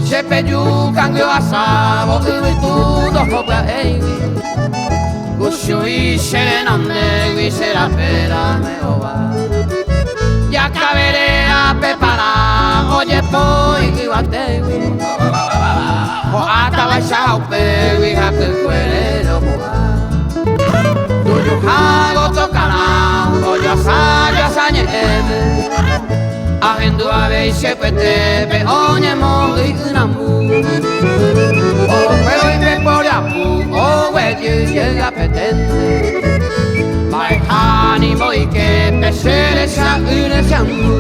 Chepeju kangy ohasávo yvytu ndoho pya'éigui Kuchu'i che renondégui che rapérame ova Jakavere apepara ojepoi yvatégui Ho'áta vaicha ha upégui hapykuere ropu'ã Tujuha gotokarã ojoasa joasa ñe'ẽme Ahendu avei che pytépe oñemondýi yrambu Okuévo ipepo ryapu oguejy jey apeténte Mba'eha nimboyke pe che recha'ỹre che andu.